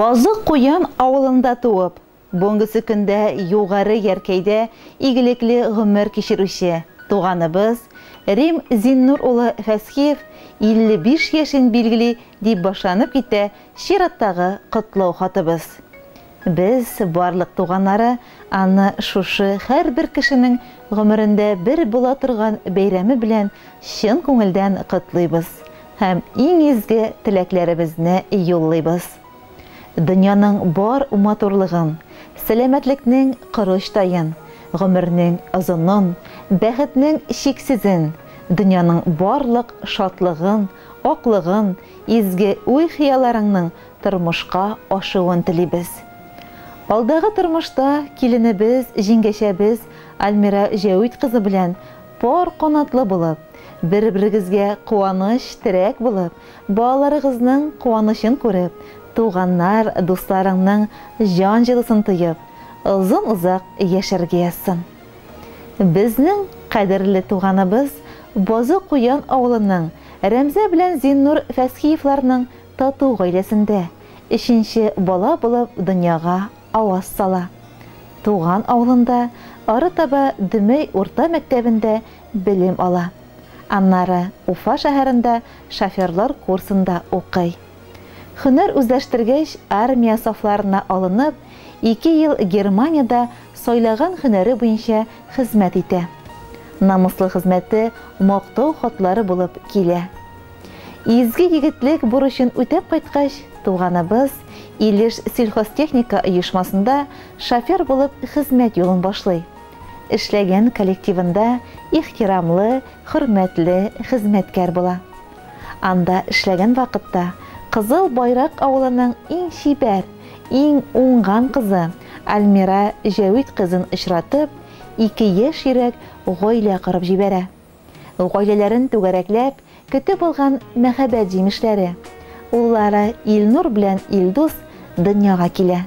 Базы Куян авылында туып, бүгенгесе көндә Югары Яркәйдә игелекле гомер кичерүче туганыбыз Рим Зиннур улы Фәсхиев 55 яшен билгели, дип башланып китә чираттагы котлау хатыбыз. Без, барлык туганнары, аны шушы һәрбер кешенең гомерендә бер була торган бәйрәме белән чын күңелдән котлыйбыз һәм иң изге теләкләребезне юллыйбыз. Дөньяның бар матурлыгын, сәламәтлекнең корычтаен, гомернең озынын, бәхетнең чиксезен, дөньяның барлык шатлыгын, аклыгын, изге уй-хыялларыңның тормышка ашуын телибез. Алдагы тормышта киленебез, җиңгәчәбез Альмира Җәвит кызы белән пар канатлы булып, бер-берегезгә куаныч, терәк булып, балаларыгызның куанычын күреп, туганнар, дусларыңның җан җылысын тоеп, озын-озак яшәргә язсын. Безнең кадерле туганыбыз Базы Куян авылының Рәмзә белән Зиннур Фәсхиевларның тату гаиләсендә өченче бала булып дөньяга аваз сала. Туган авылында, арытаба Дөмәй урта мәктәбендә белем ала. Аннары Уфа шәһәрендә шоферлар курсында укый. Һөнәр үзләштергәч, армия сафларына алынып, 2 ел Германиядә сайлаган һөнәре буенча хезмәт итә. Намуслы хезмәте мактау хатлары булып килә. Изге егетлек бурычын үтәп кайткач, туганыбыз Илеш сельхозтехника оешмасында шофер булып хезмәт юлын башлый. Эшләгән коллективында ихтирамлы, хөрмәтле хезмәткәр була. Анда эшләгән вакытта Кызыл Байрак авылының иң чибәр, иң уңган кызы Альмира Җәвит кызын очратып, ике яшь йөрәк гаилә корып җибәрә. Гаиләләрен түгәрәкләп, көтеп алган мәхәббәт җимешләре, уллары Илнур белән Илдус дөньяга килә.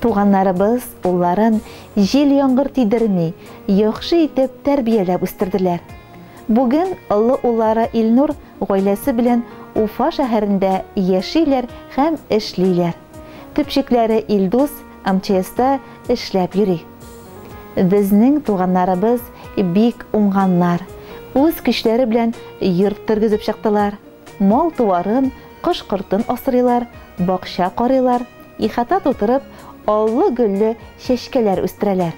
Туганнарыбыз улларын җил-яңгыр тидерми, яхшы итеп тәрбияләп үстерделәр. Бүген олы уллары Илнур гаиләсе белән Уфа шәһәрендә яшиләр һәм эшлиләр. Төпчекләре Илдус МЧСта эшләп йөри. Безнең туганнарыбыз бик уңганнар. Үз көчләре белән йорт тергезеп чыктылар. Мал-туарын, кош-кортын асрыйлар, бакча карыйлар, ихата тутырып, аллы-гөлле чәчкәләр үстерәләр.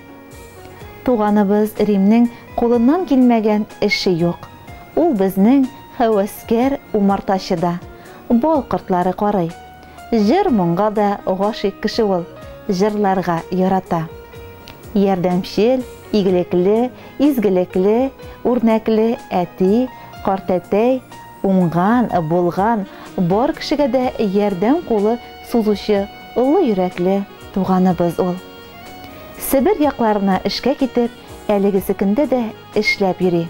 Туганыбыз Римнең кулыннан килмәгән эше юк. Ул безнең һәвәскәр умартачы да, бал кортлары карый. Җыр-моңга да гашыйк кеше ул, җырларга ярата. Ярдәмчел, игелекле, изгелекле, үрнәкле әти, картәтәй, уңган, булган, бар кешегә дә ярдәм кулы сузучы олы йөрәкле туганыбыз ул. Себер якларына эшкә китеп, әлегесе көндә дә эшләп йөри.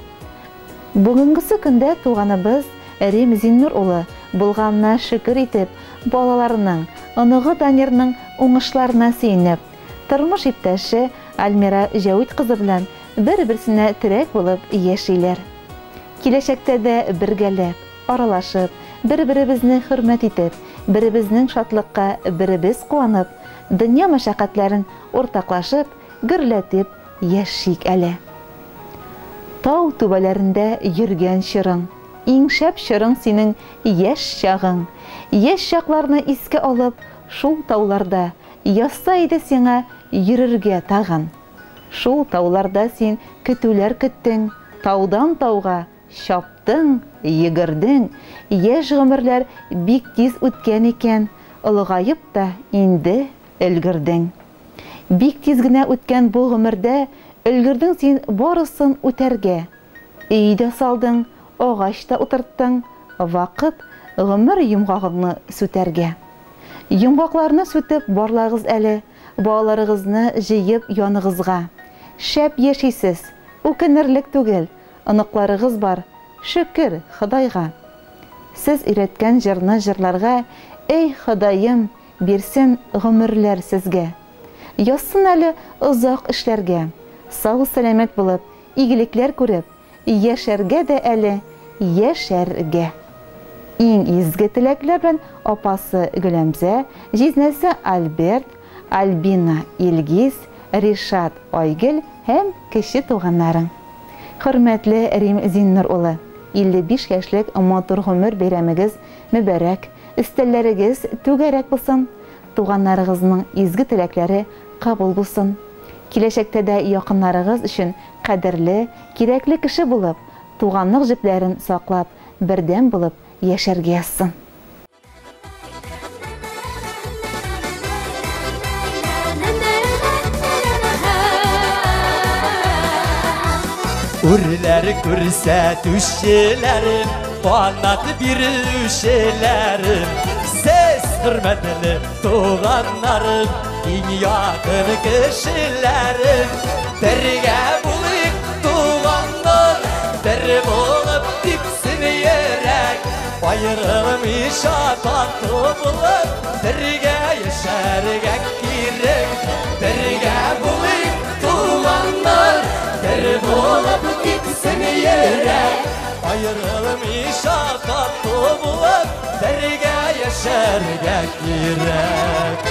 Бүгенгесе көндә туганыбыз Рим Зиннур улы булганына шөкер итеп, балаларының, оныгы Данирның уңышларына сөенеп, тормыш иптәше Альмира Җәвит кызы белән бер-берсенә терәк булып яшиләр. Киләчәктә дә бергәләп, аралашып, бер-беребезне хөрмәт итеп, беребезнең шатлыкка беребез куанып, дөнья мәшәкатьләрен уртаклашып, гөрләтеп яшик әле. Тау түбәләрендә йөргән чорың, иң шәп чорың синең яшь чагың. Яшь чакларны искә алып, шул тауларда язса иде сиңа йөрергә тагын. Шул тауларда син көтүләр көттең, таудан тауга чаптың, йөгердең. Яшь гомерләр бик тиз үткән икән, олыгаеп та инде өлгердең. Бик тиз генә үткән бу гомердә өлгердең син барысын үтәргә. Өй дә салдың, агач та утырттың, вакыт гомер йомгагыңны сүтәргә. Йомгакларны сүтеп барлагыз әле, балаларыгызны җыеп яныгызга. Шәп яшисез, үкенерлек түгел, оныкларыгыз бар, шөкер Ходайга. Сез өйрәткән җырны җырларга, эй Ходаем, бирсен гомерләр сезгә. Язсын әле озак эшләргә, сау-сәламәт булып, игелекләр күреп, яшәргә дә әле яшәргә. Иң изге теләкләр белән апасы Гөләмзә, җизнәсе Альберт, Альбина, Илгиз, Ришат, Айгөл һәм кече туганнарың. Хөрмәтле Рим Зиннур улы, 55 яшьлек матур гомер бәйрәмегез мөбарәк, өстәлләрегез түгәрәк булсын, туганнарыгызның изге теләкләре кабул булсын. Киләчәктә дә якыннарыгыз өчен кадерле, кирәкле кеше булып, туганлык җепләрен саклап, бердәм булып яшәргә язсын. Үрләр күрсәтүчеләрем, канат бирүчеләрем, сез хөрмәтле туганнарым, иң якын кешеләрем. Бергә булыйк, туганнар, бер булып типсен йөрәк, аерылмыйча тату булып, бергә яшәргә кирәк. Бергә булыйк, туганнар, бер булып типсен йөрәк, аерылмыйча тату булып, бергә яшәргә кирәк.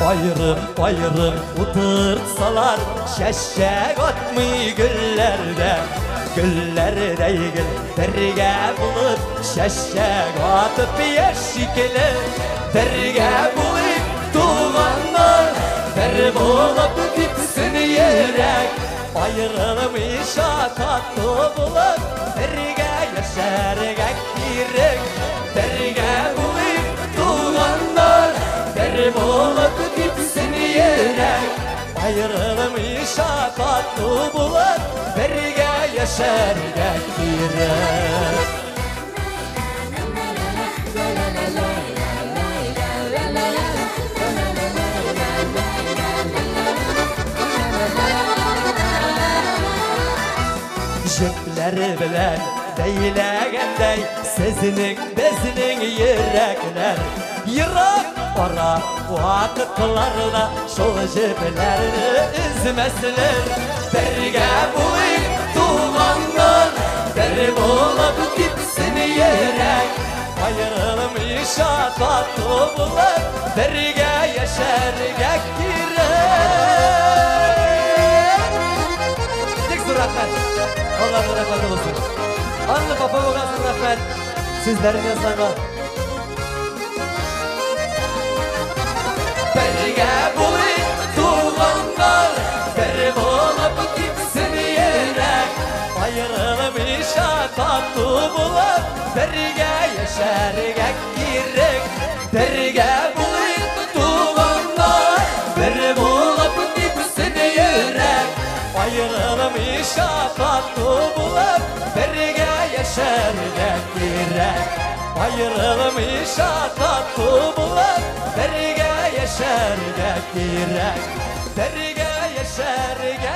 Айрым-айрым утыртсалар, чәчәк атмый гөлләрдә. Гөлләрдәй гел бергә булып, чәчәк атып яшикеле. Бергә булыйк, туганнар, бер булып типсен йөрәк, аерылмыйча тату булып, бергә яшәргә кирәк. Бергә булыйк, туганнар, бер булып типсен йөрәк, аерылмыйча тату булып, бергә яшәргә кирәк. Җепләр белән бәйләгәндәй сезнең безнең йөрәкләр, ерак ара вакытларда шул җепләрне өзмәсләр. Бергә булыйк, туганнар, бер булып типсен йөрәк, аерылмыйча тату булып, бергә яшәргә кирәк. Бик зур рәхмәт. Аллаһның рәхмәте булсын. Анна Поповага зур рәхмәт. Сүзләрен язганга. Бергә булыйк, туганнар, бер булып типсен йөрәк, аерылмыйча тату булып, бергә яшәргә кирәк. Бергә булыйк, туганнар, бер булып типсен йөрәк, аерылмыйча тату булып, бергә яшәргә кирәк. Аерылмыйча тату булып, бергә яшәргә кирәк. Бергә яшәргә